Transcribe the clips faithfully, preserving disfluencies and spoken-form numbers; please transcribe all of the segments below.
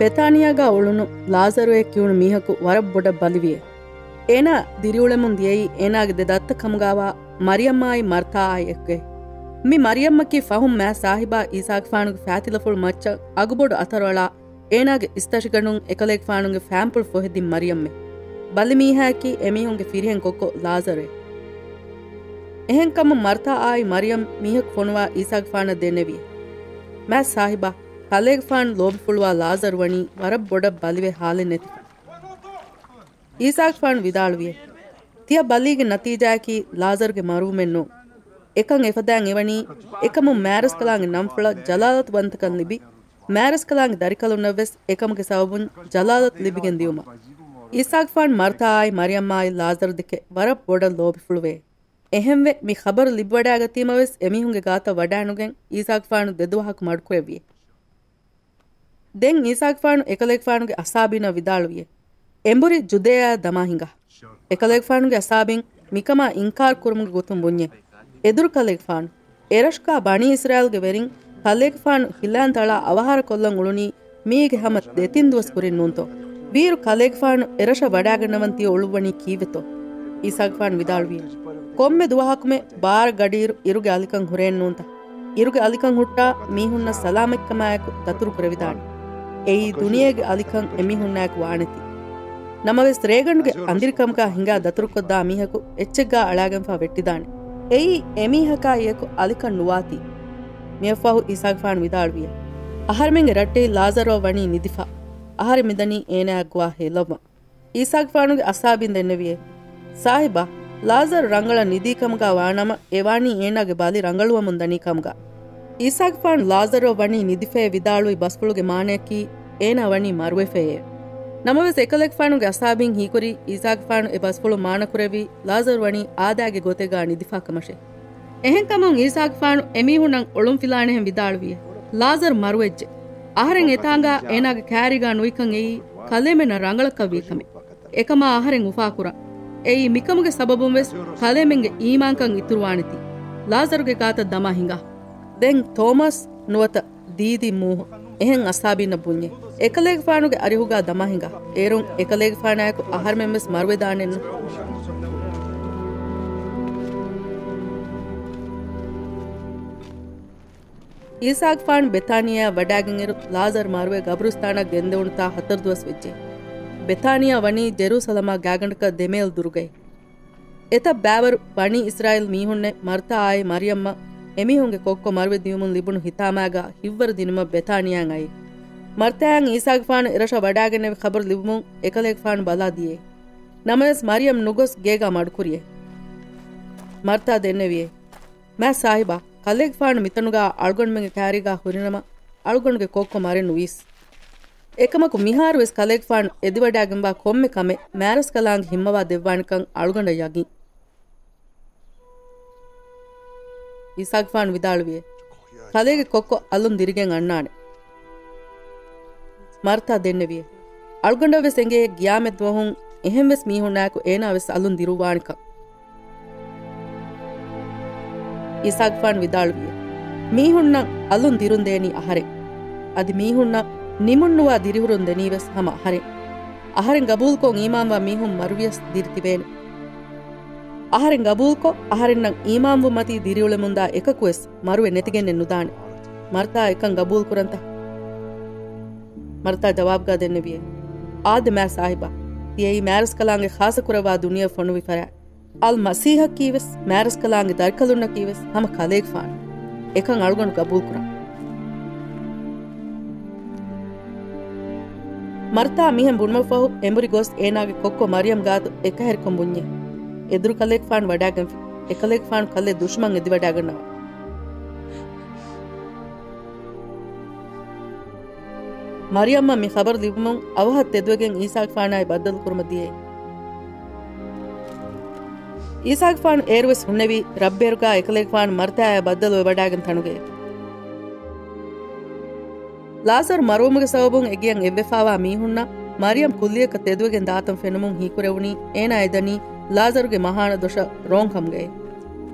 ބެތާނިޔާގަ އުޅުނު ލާޒަރުއޭ ކިޔުނު މީހަކު ވަރަށް ބޮޑަށް ބަލިވިއޭ. އޭނާ ދިރިއުޅެމުން ދިޔައީ އޭނާގެ ދެ ދައްތަ ކަމުގާވާ މަރިޔަމްއާއި މަރްތާއާއި އެކުގައި. މި މަރިޔަމްއަކީ ފަހުން މާތް ސާހިބާ އީސާގެފާނުގެ ފައިތިލަފުޅު މައްޗަށް އަގުބޮޑު އަތަރުއަޅާ، އޭނާގެ އިސްތަށިގަނޑުން އެކަލޭގެފާނުގެ ފާންޕުޅު ފޮހެދިން މަރިޔަމްމެ. ބަލިމީހާއަކީ އެމީހުންގެ ފިރިހެން ކޮއްކޮ ލާޒަރުއެ. އެހެންކަމުން މަރްތާއާއި މަރިޔަމް މީހަކު ފޮނުވާ އީސާގެފާނަށް ދެންނެވިއެ. މާތް ސާހިބާ، ކަލޭގެފާނު ލޯބިފުޅުވާ ލާޒަރު ވަނީ ވަރަށް ބޮޑަށް ބަލިވެ ހާލެއް ނެތިފަ. އީސާގެފާނު ވިދާޅުވިއެ. ތިޔަ ބަލީގެ ނަތީޖާއަކީ ލާޒަރުގެ މަރުވުމެއް ނޫން. އެކަން އެފަދައިން އެވަނީ، އެކަމުން މާތްރަސްކަލާނގެ ނަންފުޅަށް ޖަލާލަތުވަންތަކަން ލިބި، މާތްރަސްކަލާނގެ ދަރިކަލުންނަށްވެސް އެކަމުގެ ސަބަބުން ޖަލާލަތު ލިބިގެން ދިއުމަށް. އީސާގެފާނު މަރްތާއާއި މަރިޔަމްއާއި ލާޒަރު ދެކެ ވަރަށް ބޮޑަށް ލޯބިފުޅުވޭ. އެހެންވެ، މި ޚަބަރު ލިބިވަޑައިގަތީމަވެސް އެމީހުންގެ ގާތަށް ވަޑައިނުގެން އީސާގެފާނު ދެދުވަހަކު މަޑުކުރެއްވިއެ. ދެން އީސާގެފާނު އެކަލޭގެފާނުގެ އަސްހާބީންނަށް ވިދާޅުވިއެ، އެނބުރި ޖުދޭއާއަށް ދަމާ ހިނގާ. އެކަލޭގެފާނުގެ އަސްހާބީން މިކަމާ އިންކާރު ކުރުމުގެ ގޮތުން ބުންޏެ، އެދުރު ކަލޭގެފާނު، އެރަށުގާ ބަނީ އިސްރާއީލްގެ ވެރިން ކަލޭގެފާނު ހިލާން ތަޅާ އަވަހާރަކޮށްލަން އުޅުނީ މީގެ ހަމަ ދެތިން ދުވަސް ކުރިން ނޫންތޯ؟ ވީއިރު ކަލޭގެފާނު އެރަށަށް ވަޑައިގަންނަވަން ތިޔަ އުޅުއްވަނީ ކީއްވެތޯ؟ އީސާގެފާނު ވިދާޅުވި، ކޮންމެ ދުވަހަކުމެ ބާރަ ގަޑިއިރު އިރުގެ އަލިކަން ހުރޭން ނޫންތަ؟ އިރުގެ އަލިކަން ހުއްޓާ މީހުންނަށް ސަލާމަތްކަމާއެކު ދަތުރު ކުރެވިދާނެ. އެއީ ދުނިޔޭގެ އަލިކަން އެމީހުންނާއެކު ވާނެތީ. ނަމަވެސް ރޭގަނޑުގެ އަނދިރިކަމުގާ ހިނގާ ދަތުރުކޮށްދާ މީހަކު އެއްޗެއްގާ އަޅާގެންފާ ވެއްޓިދާނެ. އެއީ އެމީހަކާއިއެކު އަލިކަން ނުވާތީ. މިއަށްފަހު އީސާގެފާނު ވިދާޅުވިއެ، އަހަރެމެންގެ ރައްޓެހި ލާޒަރުއަށް ވަނީ ނިދިފަ. އަހަރެން މިދަނީ އޭނާއަށް ގޮވާ ހޭލަވަން. އީސާގެފާނުގެ އަސްހާބީން ދެންނެވިއޭ، ސާހިބާ، ލާޒަރު ރަނގަޅަށް ނިދީ ކަމުގާ ވާނަމަ، އެ ވާނީ އޭނާގެ ބަލި ރަނގަޅުވަމުން ދަނީ ކަމުގާ. އީސާގެފާނު ލާޒަރުއަށް ވަނީ ނިދިފައޭ ވިދާޅުވި ބަސްފުޅުގެ މާނަޔަކީ، އޭނާ ވަނީ މަރުވެފައޭ. ނަމަވެސް، އެކަލޭގެފާނުގެ އަސްހާބީން ހީކުރީ، އީސާގެފާނު އެ ބަސްފުޅު މާނަކުރެއްވީ، ލާޒަރު ވަނީ އާދައިގެ ގޮތެއްގާ ނިދިފާ ކަމަށޭ. އެހެންކަމުން އީސާގެފާނު އެމީހުންނަށް އޮޅުންފިލާނެހެން ވިދާޅުވިއެ، ލާޒަރު މަރުވެއްޖެ. އަހަރެން އެތާނގާ އޭނާގެ ކާރީގާ ނުވިކަން އެއީ ކަލޭމެންނަށް ރަނގަޅަކަށް ވީ ކަމެއް. އެކަމާ އަހަރެން އުފާކުރަން. އެއީ މިކަމުގެ ސަބަބުން ވެސް ކަލޭމެންގެ އީމާންކަން އިތުރުވާނެތީ. ލާޒަރުގެ ގާތަށް ދަމާ ހިނގާ. ދެން ތޯމަސް ނުވަތަ ދީދީ މޫހު އެހެން އަސްހާބީންނަށް ބުންޏެ، އެކަލޭގެފާނުގެ އަރިހުގާ ދަމާ ހިނގާ. އޭރުން އެކަލޭގެފާނާއެކު އަހަރެމެން ވެސް މަރުވެދާނެއްނު. އީސާގެފާނު ބެތާނިޔާއަށް ވަޑައިގެންއިރު، ލާޒަރު މަރުވެ ގަބުރުސްތާނަށް ގެންދެވުނުތާ ހަތަރު ދުވަސް ވެއްޖެ. ބެތާނިޔާ ވަނީ ޖެރޫސަލަމާ ގާގަނޑަކަށް ދެ މޭލް ދުރުގައި. އެތައް ބައިވަރު ބަނީ އިސްރާއީލް މީހުންނެއް މަރްތާއާއި މަރިޔަމްއަށް އެމީހުންގެ ކޮއްކޮ މަރުވެ ދިޔުމުން ލިބުނު ހިތާމާގާ ހިތްވަރު ދިނުމަށް ބެތާނިޔާއަށް އައީ. މަރްތާއަށް އީސާގެފާނު އެރަށަށް ވަޑައިގެންނެވި ޚަބަރު ލިބުމުން އެކަލޭގެފާނު ބަލާ ދިޔައޭ. ނަމަވެސް މަރިޔަމް ނުގޮސް ގޭގާ މަޑުކުރިއޭ. މަރްތާ ދެންނެވިއޭ، މާތް ސާހިބާ، ކަލޭގެފާނު މިތަނުގާ އަޅުގަނޑުމެންގެ ކާރީގާ ހުރިނަމަ، އަޅުގަނޑުގެ ކޮއްކޮ މަރެއް ނުވީސް. އެކަމަކު މިހާރުވެސް ކަލޭގެފާނު އެދިވަޑައިގެންވާ ކޮންމެ ކަމެއް މާތްރަސްކަލާނގެ ހިންމަވާ ދެއްވާނެކަން އަޅުގަނޑަށް ޔަގީން. އީސާގެފާނު ވިދާޅުވިއޭ، ކަލޭގެ ކޮއްކޮ އަލުން ދިރިގެން އަންނާނެ. މަރްތާ ދެންނެވިއޭ، އަޅުގަނޑަށް ވެސް އެނގޭ ގިޔާމަތް ދުވަހުން އެހެން ވެސް މީހުންނާއެކު އޭނާ ވެސް އަލުން ދިރުއްވާނެކަން. އީސާގެފާނު ވިދާޅުވިއޭ، މީހުންނަށް އަލުން ދިރުން ދޭނީ އަހަރެން. އަދި މީހުންނަށް ނިމުންނުވާ ދިރިހުރުން ދެނީވެސް ހަމަ އަހަރެން. އަހަރެން ގަބޫލުކޮށް އީމާންވާ މީހުން މަރުވިޔަސް ދިރި ތިބޭނެ. އަހަރެން ގަބޫލުކޮށް، އަހަރެންނަށް އީމާންވުމަތީ ދިރިއުޅެމުންދާ އެކަކުވެސް މަރުވެ ނެތިގެންނެއް ނުދާނެ. މަރްތާ އެކަން ގަބޫލުކުރަންތަ؟ މަރްތާ ޖަވާބުގާ ދެންނެވިއޭ، އާދެ މާތް ސާހިބާ، ތިޔައީ މާތްރަސްކަލާނގެ ޚާއްޞަކުރައްވާ ދުނިޔެ ފޮނުވި ފަރާތް. އަލް މަސީޙަކީވެސް، މާތްރަސްކަލާނގެ ދަރިކަލުންނަކީވެސް ހަމަ ކަލޭގެފާނު. އެކަން އަޅުގަނޑު ގަބޫލުކުރަން. މަރްތާ މިހެން ބުނުމަށްފަހު، އެނބުރި ގޮސް އޭނާގެ ކޮއްކޮ މަރިޔަމް ގާތު އެކަހެރިކޮށް ބުންޏޭ، އެދުރު ކަލޭގެފާނު ވަޑައިގެންފި. އެކަލޭގެފާނު ކަލޭ ދުޝްމަން އެދިވަޑައިގަންނަވާ. މަރިޔަމްއަށް މި ޚަބަރު ލިބުމުން އަވަހަށް ތެދުވެގެން އީސާގެފާނާއި ބައްދަލުކުރުމަށް ދިޔައީ. އީސާގެފާނު އޭރުވެސް ހުންނެވީ ރަށްބޭރުގާ އެކަލޭގެފާނު މަރްތާއާ ބައްދަލުވެ ވަޑައިގެން ތަނުގައި. ލާޒަރު މަރުވުމުގެ ސަބަބުން އެގެއަށް އެއްވެފާވާ މީހުންނަށް މަރިޔަމް ކުއްލިއަކަށް ތެދުވެގެން ދާތަން ފެނުމުން ހީކުރެވުނީ އޭނާ އެދަނީ ލާޒަރުގެ މަހާނަ ދޮށަށް ރޯން ކަމުގައި.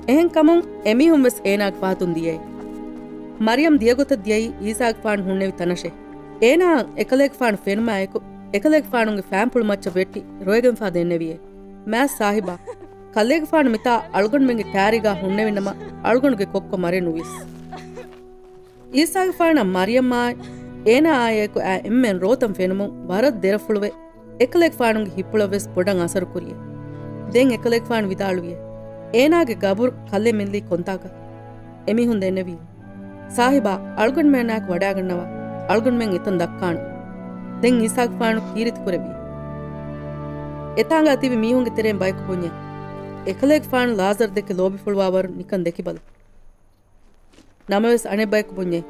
އެހެންކަމުން އެމީހުން ވެސް އޭނާގެ ފަހަތުން ދިޔައީ. މަރިޔަމް ދިޔަގޮތަށް ދިޔައީ އީސާގެފާނު ހުންނެވި ތަނަށޭ. އޭނާއަށް އެކަލޭގެފާނު ފެނުމާއެކު، އެކަލޭގެފާނުގެ ފާންޕުޅު މައްޗަށް ވެއްޓި ރޮއެގެންފާ ދެންނެވިއޭ. މާތް ސާހިބާ، ކަލޭގެފާނު މިތާ އަޅުގަނޑުމެންގެ ކާރީގާ ހުންނެވިނަމަ، އަޅުގަނޑުގެ ކޮއްކޮ މަރެއް ނުވިސް. އީސާގެފާނަށް މަރިޔަމާއި އޭނާއާއެކު އާ އެންމެން ރޯތަން ފެނުމުން ވަރަށް ދެރަފުޅުވެ، އެކަލޭގެފާނުގެ ހިތްޕުޅަށްވެސް ބޮޑަށް އަސަރު ކުރިޔޭ. ދެން އެކަލޭގެފާނު ވިދާޅުވިޔޭ، އޭނާގެ ގަބުރު ކަލޭ މިއްލީ ކޮންތާކަށް؟ އެމީހުން ދެންނެވި، ސާހިބާ، އަޅުގަނޑުމެންނާއެކު ވަޑާގަންނަވާ، އަޅުގަނޑުމެން އެތަން ދައްކާނަން. ދެން އީސާގެފާނު ކީރިތި ކުރެއްވި. އެތާނގާ ތިބި މީހުންގެ ތެރެއިން ބަޔަކު ބުންޏޭ، އެކަލޭގެފާނު ލާޒަރު ދެކެ ލޯބިފުޅުވާވަރު ނިކަން ދެކިބަލަ. ނަމަވެސް އަނެއްބަޔަކު ބުންޏޭ،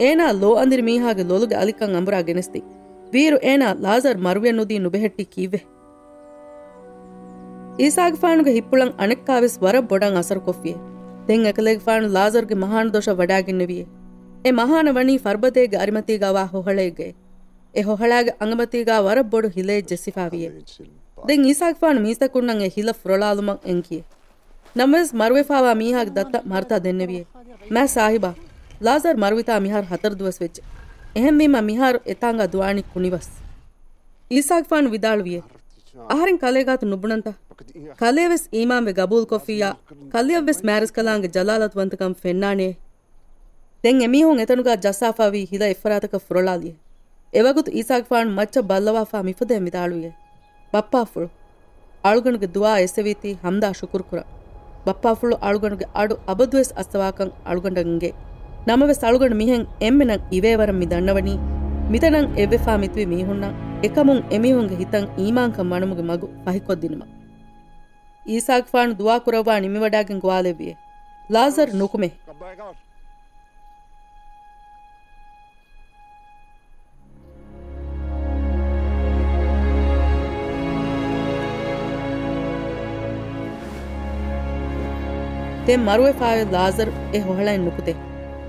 އޭނާ ލޯ އަނދިރި މީހާގެ ލޮލުގެ އަލިކަން އަނބުރާ ގެނެސްދިން. ވީއިރު އޭނާ ލާޒަރު މަރުވެ ނުދީ ނުބެހެއްޓީ ކީއްވެ؟ އީސާގެފާނުގެ ހިތްޕުޅަށް އަނެއްކާވެސް ވަރަށް ބޮޑަށް އަސަރުކޮށްފިއޭ. ދެން އެކަލޭގެފާނު ލާޒަރުގެ މަހާނު ދޮށަށް ވަޑާގެންނެވިއޭ. އެ މަހާނަ ވަނީ ފަރުބަދޭގެ އަރިމަތީގާވާ ހޮހަޅައެއްގައޭ. އެ ހޮހަޅާގެ އަނގަމަތީގާ ވަރަށް ބޮޑު ހިލައެއް ޖެއްސިފާވިއޭ. ދެން އީސާގެފާނު މީސްތަކުންނަށް އެ ހިލަ ފުރޮޅާލުމަށް އެންކިޔޭ. ނަމަވެސް މަރުވެފާވާ މީހާގެ ދަތަށް މަރުތާ ދެންނެވިއޭ، މާތް ސާހިބާ، ލާޒަރު މަރުވިތާ މިހާރު ހަތަރު ދުވަސް ވެއްޖެ. އެހެންވީމަ މިހާރު އެތާނގާ ދުވާނީ ކުނިވަސް. އީސާގެފާނު ވިދާޅުވިއޭ، އަހަރެން ކަލޭގާތު ނުބުނަންތަ؟ ކަލޭވެސް އީމާންވެ ގަބޫލުކޮށްފިއްޔާ، ކަލެއަށްވެސް މާރަސްކަލާނގެ ޖަލާލަތުވަންތަކަން ފެންނާނެ. ދެން އެމީހުން އެތަނުގާ ޖައްސާފާވީ ހިލަ އެއްފަރާތަކަށް ފުރޮޅާލިއޭ. އެވަގުތު އީސާގެފާނު މައްޗަށް ބައްލަވާފާ މިފަދައިން ވިދާޅުވިއޭ، ބައްޕާފުޅު، އަޅުގަނޑުގެ ދުޢާ އެއްސެވީތީ ހަމްދާ ޝުކުރު ކުރަން. ބައްޕާފުޅު އަޅުގަނޑުގެ އަޑު އަބަދުވެސް އައްސަވާކަން އަޅުގަނޑަށް އިނގޭ. ނަމަވެސް އަޅުގަނޑު މިހެން އެންމެނަށް އިވޭވަރަށް މި ދަންނަވަނީ، މިތަނަށް އެއްވެފާ މިތިބި މީހުންނަށް އެކަމުން އެމީހުންގެ ހިތަށް އީމާންކަން ވަނުމުގެ މަގު ފަހިކޮށްދިނުމަށް. އީސާގެފާނު ދުޢާ ކުރައްވާ ނިމިވަޑާގެން ގޮވާލެއްވިއޭ، ލާޒަރު ނުކުމޭ. ދެން މަރުވެފާވެ ލާޒަރު އެ ހޮހަޅައިން ނުކުތޭ.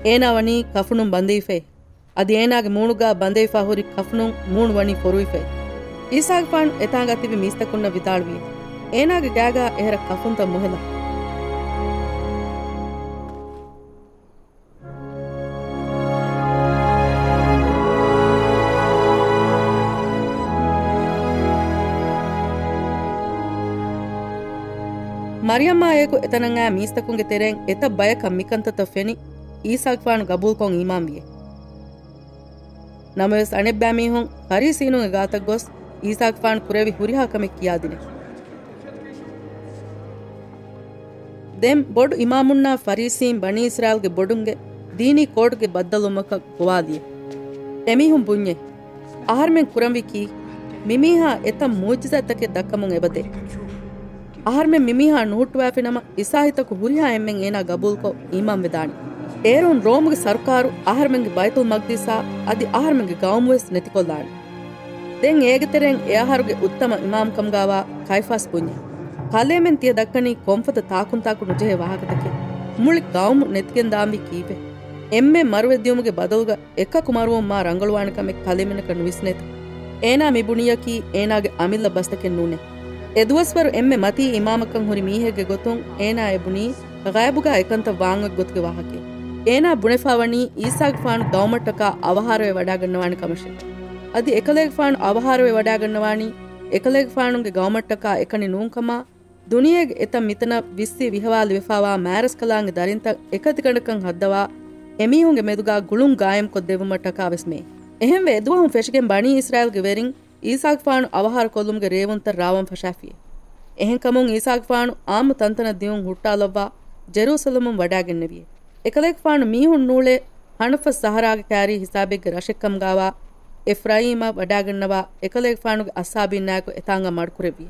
އޭނާ ވަނީ ކަފުނުން ބަނދެވިފައި. އަދި އޭނާގެ މޫނުގާ ބަނދެވިފާ ހުރި ކަފުނުން މޫނު ވަނީ ފޮރުވިފައި. އީސާގެފާނު އެތާނގާ ތިބި މީސްތަކުންނަށް ވިދާޅުވި، އޭނާގެ ގާގާ އެހެރަ ކަފުންތައް މޮހެލަ. މަރިޔަމާއެކު އެތަނަށް އާ މީސްތަކުންގެ ތެރެއިން އެތައް ބަޔަކަށް މިކަންތައްތައް ފެނި، އީސާގެފާނު ގަބޫލުކޮށް އީމާންވިއޭ. ނަމަވެސް އަނެއްބައިމީހުން ފަރީސީނުންގެ ގާތަށް ގޮސް، އީސާގެފާނު ކުރެއްވި ހުރިހާ ކަމެއް ކިޔާދިނޭ. ދެން ބޮޑު އިމާމުންނާ ފަރީސީން ބަނީ އިސްރާއީލްގެ ބޮޑުންގެ ދީނީ ކޯޑުގެ ބައްދަލުވުމަކަށް ގޮވާލިއޭ. އެމީހުން ބުންޏޭ، އަހަރުމެން ކުރަންވީ ކީއް؟ މިމީހާ އެތައް މުޢުޖިޒާތްތަކެއް ދައްކަމުން އެބަދޭ. އަހަރުމެން މިމީހާ ނުހުއްޓުވާފިނަމަ، އިސާހިތަކު ހުރިހާ އެންމެން އޭނާ ގަބޫލުކޮށް އީމާންވެދާނެ. އޭރުން ރޯމުގެ ސަރުކާރު އަހަރުމެންގެ ބައިތުލް މަގްދިސާ އަދި އަހަރުމެންގެ ގައުމުވެސް ނެތިކޮށްލާނެ. ދެން އޭގެ ތެރެއިން އެ އަހަރުގެ އުއްތަމަ އިމާމްކަމުގާވާ ކައިފާސް ބުންޏޭ، ކަލޭމެން ތިޔަ ދައްކަނީ ކޮންފަދަ ތާކުންތާކު ނުޖެހޭ ވާހަކަތަކެއް؟ މުޅި ގައުމު ނެތިގެން ދާންވީ ކީއްވެ؟ އެންމެން މަރުވެދިޔުމުގެ ބަދަލުގަ އެކަކު މަރުވުން މާ ރަނގަޅުވާނެ ކަމެއް ކަލޭމެނަކަށް ނުވިސްނޭތަ؟ އޭނާ މި ބުނިޔަކީ އޭނާގެ އަމިއްލަ ބަސްތަކެއް ނޫނޭ. އެ ދުވަސްވަރު އެންމެ މަތީ އިމާމަކަށް ހުރި މީހެއްގެ ގޮތުން އޭނާ އެ ބުނީ، ޣައިބުގާ އެކަންތައް ވާން އޮތް ގޮތުގެ ވާހަކައެއް. އޭނާ ބުނެފާ ވަނީ އީސާގެފާނު ގައުމަށްޓަކާ އަވަހާރަވެ ވަޑާގަންނަވާނެ ކަމަށޭ. އަދި އެކަލޭގެފާނު އަވަހާރަވެ ވަޑާގަންނަވާނީ އެކަލޭގެފާނުގެ ގައުމަށްޓަކާ އެކަނި ނޫންކަމާ، ދުނިޔޭގެ އެތައް މިތަނަށް ވިއްސި ވިހަވާ ލިބިފާވާ މާރަސްކަލާނގެ ދަރިންތައް އެކަތިގަނޑަކަށް ހައްދަވާ، އެމީހުންގެ މެދުގާ ގުޅުން ގާއިމްކޮށްދެއްވުމަށްޓަކާވެސް މެ. އެހެންވެ، އެދުވަހުން ފެށިގެން ބަނީ އިސްރާއީލްގެ ވެރިން އީސާގެފާނު އަވަހާރަކޮށްލުމުގެ ރޭވުންތައް ރާވަން ފަށާފިއޭ. އެހެންކަމުން އީސާގެފާނު އާއްމު ތަންތަނަށް ދިއުން ހުއްޓާލައްވާ، ޖެރޫސަލަމުން ވަޑާގެންނެވިއޭ. އެކަލޭގެފާނު މީހުން ނޫޅޭ، ހަނަފަސް ސަހަރާގެ ކާރީ ހިސާބެއްގެ ރަށެއްކަމުގާވާ އެފްރައީމަށް ވަޑާގަންނަވާ، އެކަލޭގެފާނުގެ އަޞްޙާބީންނާއެކު އެތާނގަ މަޑުކުރެއްވި.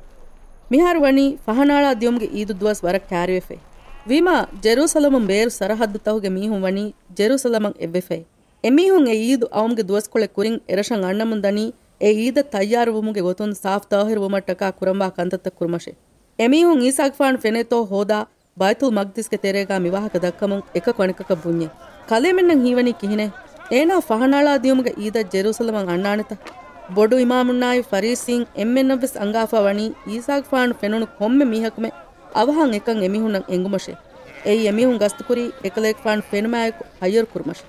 މިހާރު ވަނީ ފަހަނައަޅާ ދިޔުމުގެ އީދު ދުވަސް ވަރަށް ކާރިވެފައި. ވީމާ، ޖެރޫސަލަމުން ބޭރު ސަރަހައްދުތަކުގެ މީހުން ވަނީ ޖެރޫސަލަމަށް އެއްވެފައި. އެމީހުން އެ އީދު އައުމުގެ ދުވަސްކޮޅެއް ކުރިން އެރަށަށް އަންނަމުން ދަނީ، އެ އީދަށް ތައްޔާރުވުމުގެ ގޮތުން ސާފު ޠާހިރުވުމަށްޓަކާ ކުރަންވާ ކަންތައްތައް ކުރުމަށެ. އެމީހުން އީސާގެފާނު ފެނޭތޯ ހޯދާ، ބައިތުލް މަގްދިސްގެ ތެރޭގާ މިވާހަކަ ދައްކަމުން އެކަކު އަނެކަކަށް ބުންޏޭ، ކަލޭމެންނަށް ހީވަނީ ކިހިނެއް؟ އޭނާ ފަހަނައަޅާ ދިޔުމުގެ އީދަށް ޖެރޫސަލަމަށް އަންނާނެތަ؟ ބޮޑު އިމާމުންނާއި ފަރީސީން އެންމެންނަށްވެސް އަންގާފާ ވަނީ އީސާގެފާނު ފެނުނު ކޮންމެ މީހަކުމެ އަވަހަށް އެކަން އެމީހުންނަށް އެނގުމަށޭ. އެއީ އެމީހުން ގަސްތުކުރީ އެކަލޭގެފާނު ފެނުމާއެކު ހައްޔަރު ކުރުމަށޭ.